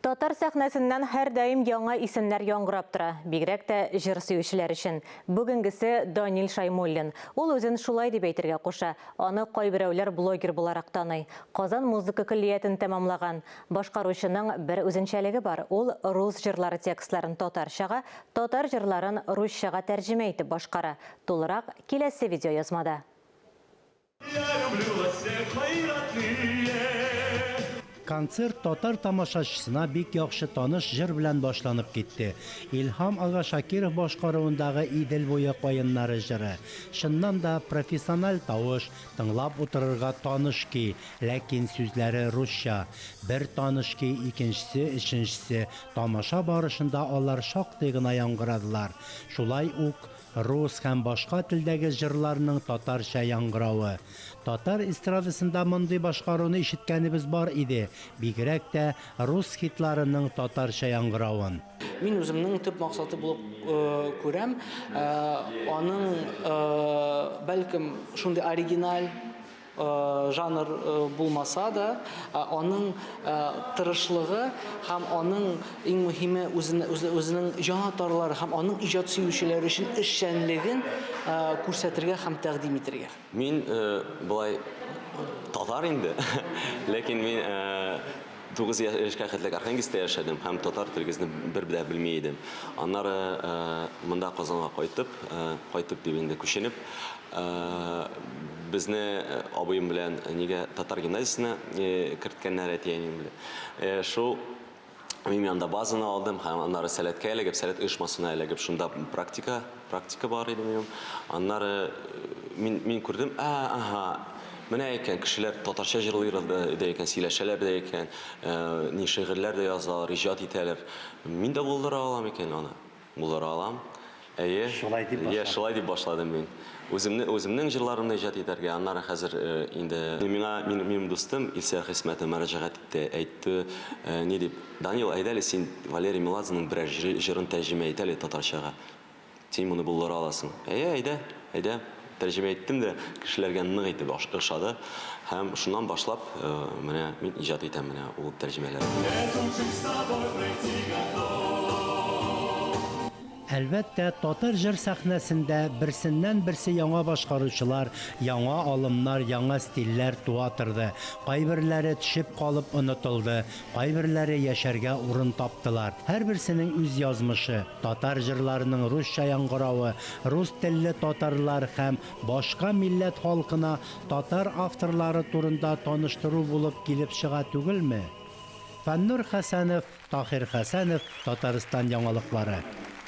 Татар сәхнәсеннән һәрдаим яңа исемнәр яңгырап тора, бигрәк тә җыр сөючеләр өчен. Бүгенгесе Данил Шаймуллин. Ул үзен шулай дип әйтергә куша. Аны кайберәүләр блогер буларак таный. Казан музыка көллиятен тәмамлаган. Башкаручының бер үзенчәлеге бар, ул рус җырлары текстларын татарчага, татар җырларын русчага тәрҗемә итеп башкара. Тулырак киләсе видеоязмада. Концерт татар тамашачысына бик яхшы таныш җыр белән башланып китте. Илһам ага Шакиров башкаруындагы Идел буе каеннары җыры. Чыннан да, профессиональ тавыш, тыңлап утырырга таныш көй, ләкин сүзләре русча. Бер таныш көй, икенчесе, өченчесе, тамаша барышында алар шактый гына яңгырадылар. Шулай ук Рус һәм башка телдәге җырларның татарча яңгыравы. Татар эстрадасында мондый башкаруны ишеткәнебез бар иде, бигрәк тә рус хитларының татарча яңгыравын. Мин үземнең төп максаты булып күрәм, аның, бәлкем, шундый оригиналь жанр булмаса да, аның тырышлыгы һәм аның иң мөһиме үзенең җанатарлары һәм аның иҗат сөючеләре өчен эшчәнлеген күрсәтергә һәм тәкъдим итергә. Мин болай татар инде, ләкин мин 9 яшькә хәтлек Архангельскта яшәдем һәм татар телегезне бер дә белми идем. Аннары монда Казанга кайтып, кайтып дип инде күченеп, безне абыем белән нигә татар гимназиясенә керткәннәр әти-әнием белән. Шул мин анда базаны алдым һәм аннары Сәләткә эләгеп, Сәләт оешмасына эләгеп, шунда практика, практика бар иде минем. Аннары мин, мин күрдем, ә, ага, менә икән, кешеләр татарча җырлыйлар да, да икән, сөйләшәләр дә икән, ни шигырьләр дә язалар, иҗат итәләр. Мин дә булдыра алам икән аны. Булдыра алам. Әйе. Шулай дип башладым. Шулай дип башладым мин. Үземне, үземнең җырларымны иҗат итәргә, аннары хәзер инде миңа минем дустым Илсөяр Хисмәтова мөрәҗәгать итте, әйтте, ни дип, Данил, әйдә әле син Валерий Меладзеның берәр җырын тәрҗемә ит әле татарчага. Син моны булдыра аласың. Әйе, әйдә, әйдә. Тәрҗемә иттем дә, кешеләргә нык итеп ошады. Һәм шуннан башлап, менә мин иҗат итәм менә ул тәрҗемәләрне. Әлбәттә, татар җыр сәхнәсендә берсеннән-берсе яңа башкаручылар, яңа алымнар, яңа стильләр туа торды. Кайберләре төшеп калып онытылды, кайберләре яшәргә урын таптылар. Һәрберсенең үз язмышы. Татар җырларының русча яңгыравы, рус телле татарлар һәм башка милләт халкына татар авторлары турында таныштыру булып килеп чыга түгелме? Фәннур Хәсәнов, Таһир Хәсәнов, Татарстан яңалыклары.